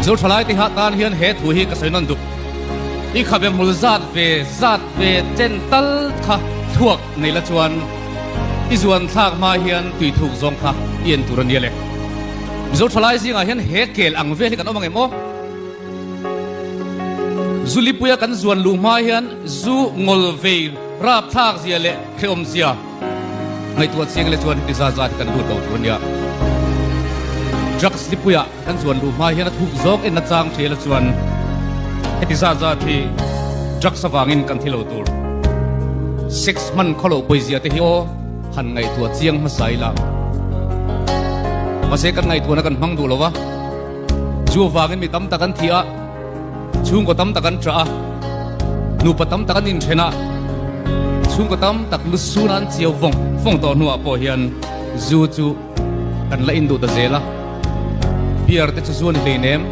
Mizo thalai te tan hian he thu hi ka sawi nawn duh. I khabe hmul zat ve zat ve chen tal kha thluak nei la chuan i zuan thlak hma hian tui thuk zawng kha i en tur a nia le. Mizo thalai zingah hian he kel ang vel hi kan awm ang em aw? Zu lipuia kan zuan luh hma hian zu ngawl vei rap thlak zia leh hrehawm zia ngaihtuah chiang le chuan heti zat zat hi kan lut lo tur a nia. Drugs lipuia kan zuan luh hma hian a thuk zawk en nachang ṭhela chuan heti zat zat hi drugs avangin kan thi lo tur. Sex hman khawloh pawizia te hi aw han ngaihtuah chiang hmasa ila. Mahse kan ngaihtuahna kan hmang duh lo va. Chu avangin mi tam tak an thi a, chhungkaw tam tak an ṭah a, nupa tam tak an inṭhen a, chhungkaw tam tak lu suna an chiau vawng vawng tawh hnuah pawh hian zu chu kan la induh ta zel a, beer te chu zu a ni hleinem.